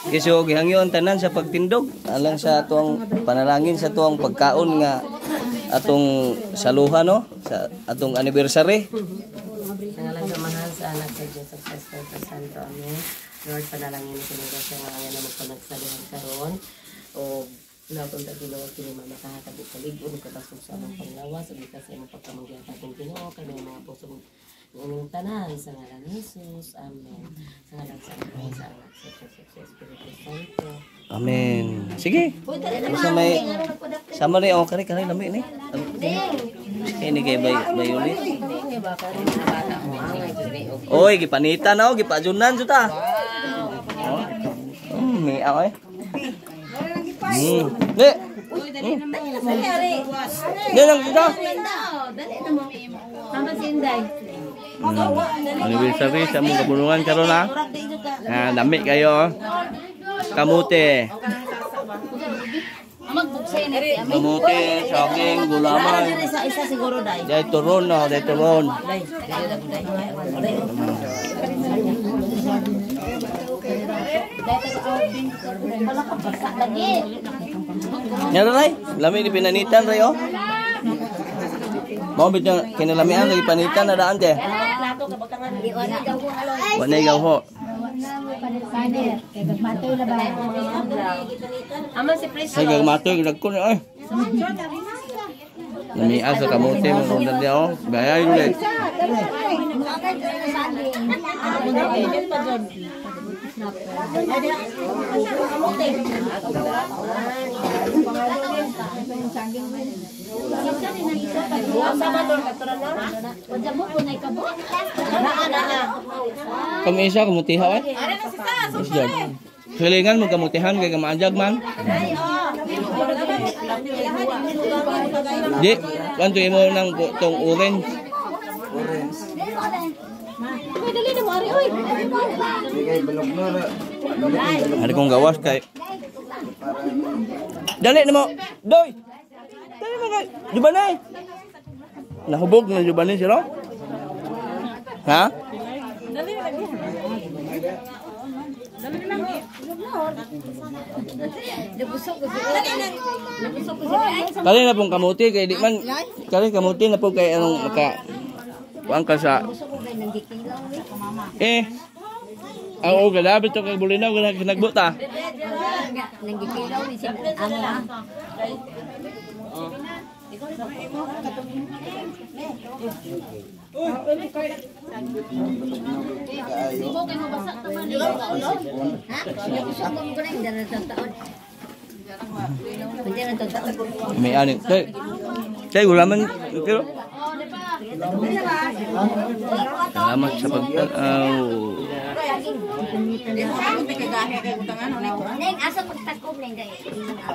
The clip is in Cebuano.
Okay, so gihangyo ang tanan sa pagtindog alang sa atuang panalangin sa atuang pagkaon nga atong saluhan, no, sa atong anniversary. Sa ngalan sa Amahan, sa Anak, sa Diyos, sa Espiritu Santo. Amen. Lord, panalangin ko ng Diyos nga ang na magpanagsalihan karon. O Napunta Ginoo kini makahatag og kalig-on kabasog sa among panglawas ug gikan sa imong pagkamanggihatag Ginoo kay may mga puso ining tanan sa ngalan ni Jesus. Amen. Sa ngalan sa Amahan, sa Anak, sa Diyos, ug sa Espiritu Santo. Amen. Sige. Sa may sama ni, oh, kare kare lami ni. Ini kay bay bayulit. Oy, gipanitan na oh, gipajunan jud ta. Oh. Mi eh. Ne. Ne lang kita. Dali na mo. Tama si Inday. Anniversary sa among kabulungan karon ah. Ah, lami kayo oh. Kamote. Magbuksay na rin. Kamote, saging, gulaman. Isa isa siguro dai. Dahil turon no, dahil turon. Dai, dai dai. Lagi. Yan ray, lami ni pinanitan ray oh. Mao bit nga kinalamian kay panitan na daan te. Wa na gaw ho. Aman si Pris. Ay gagmatoy dagko ni oy. Lamia sa kamote mo rondan dia oh. Bayay ulit. Kami isa kamutiha eh. Isda. Silingan mo kamutihan kay kamaanjag man. Di, kanto imo nang tong orange. Uy, dali na mo, ari, uy. Ari kong gawas kay. Dali na mo. Doy. Dali mo kay. Jubanay. Nahubog na jubanay sila. Ha? Kali na pong kamuti kay di man kali kamuti na po kay anong maka kuan ka sa eh ang og galabi to kay bulinaw gana kinagbuta. Nanggikilaw ni si amo ah. Ha? Nabusog mo ko na hindi na taon. Hindi na taon. May ani kay kay gulaman kilo. Salamat sa pagtanaw. Neng, asa magtakob neng dai.